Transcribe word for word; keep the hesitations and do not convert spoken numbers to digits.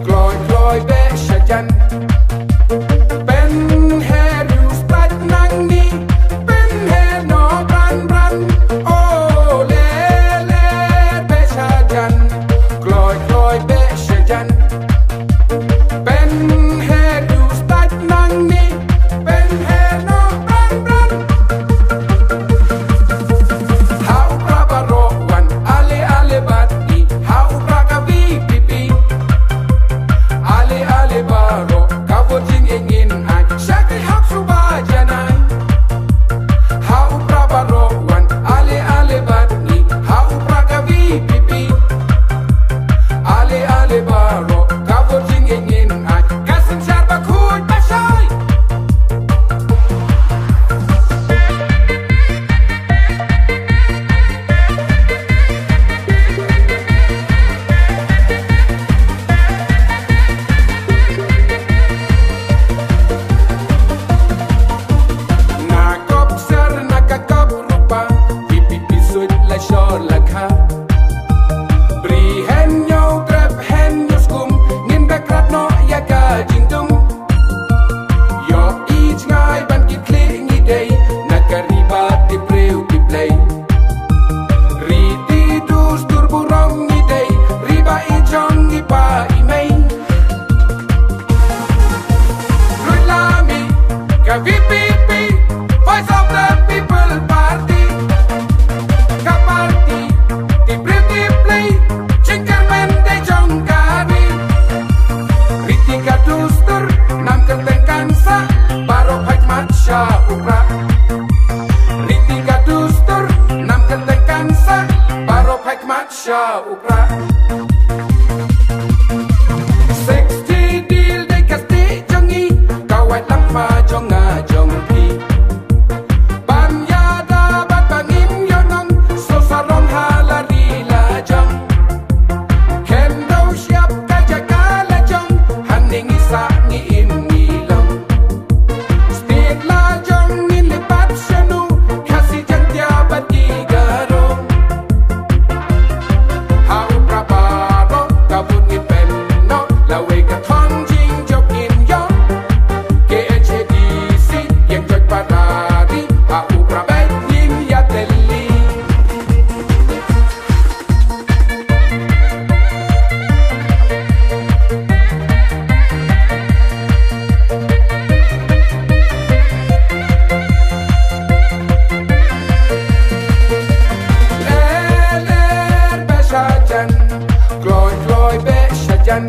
Kloi kloi beh sha jan. Pynher ïa u stait nangne. Pynher noh bran bran. O le le beh sha jan. Kloi kloi beh sha jan. Pynher ïa u stait nangne. Pynher noh bran bran. Ha u Prah baroh wan ale ale bad ngi. Ha u Prah ka V P P. Ale ale baroh ka vote jingim ngin ai. Sha ki hap suba janai. Ha u Prah baroh wan ale ale bad ngi. Ha u Prah ka V P P. Ale ale baroh ka vote jingim ngin ai. Ka synshar bakhuid bashai. Na kop sar na ka kop rupa, V P P suit la shor la kha. Bri hen ñiew grep hen ñiew skum, ngin beh krat noh ïa ka jingdum. Ïoh i jngai ban kit khlieh ngi dei, na ka ri bad ki briew ki blei. Riti dustur burom ngi dei, ri ba i jong i pa i mei. Lut la mih ka V P P, Voice of the People Party. Ka party, ki briew ki blei, jingkyrmen dei jong ka ri. Riti ka dustur, nam kyrteng kan sah, baroh phai khmat sha u Prah. Riti ka dustur, nam kyrteng kan sah, baroh phai khmat sha u Prah. Sixty deal dei ka stieh jong ngi, ka wait lang ma jong nga jong phi. Ban ïada bad ba ngin ïoh nong, sngewsarong ha la ri la jong. Khyndew shyiap ka jaka la jong, hangne ngi sah ngi im ngi long. Stieh la jong ngin leit pat shano, Khasi Jaiñtia bad ki Garo. Ha u Prah baroh ka vote ngin pynnoh, lawei ka thong jingjop ngin ïoh. K H A D C ïeng jot para ri, ha u Prah beit ngin ïa tylli. Ler ler beh sha jan, kloi kloi beh sha jan.